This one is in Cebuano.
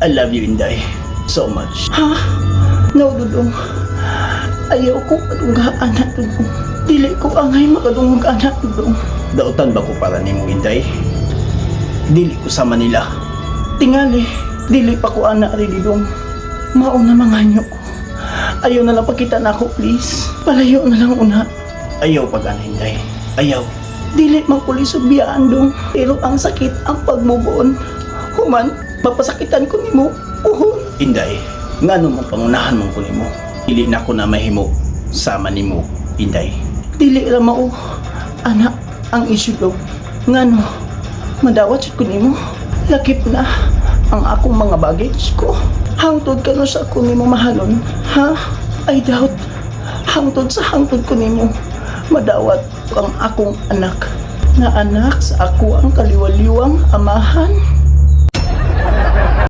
I love you, Inday. So much. Ha? No, Dudong. Ayaw ko kadungga, anak, Dudong. Dili ko angay makadungog, anak, Dudong. Dautan ba ko para nimo, Inday? Dili ko sa Manila. Tingali, dili pa ko ana ready, Dong. Mao na manganyo ko. Ayaw na lang pakita na ako, please. Palayo na lang una. Ayaw pag ana, Inday. Ayaw. Dili man ko lisod biyaan, Dong. Pero ang sakit ang pagmubuon. Human, mapasakitan ko nimo. Uhon. Inday, ngano man pangunahan man ko nimo? Dili na ko na mahimo sama nimo, Inday. Dili ra mao, anak, ang issue, Dong. Ngano, madawat jud ko nimo. Lakip na ang akong mga baggage ko. Hangtod kanus-a ko nimo mahalon, ha? I doubt. Hangtod sa hangtod ko nimo madawat ang akong anak. Na anak sa ako ang kaliwaliwang amahan.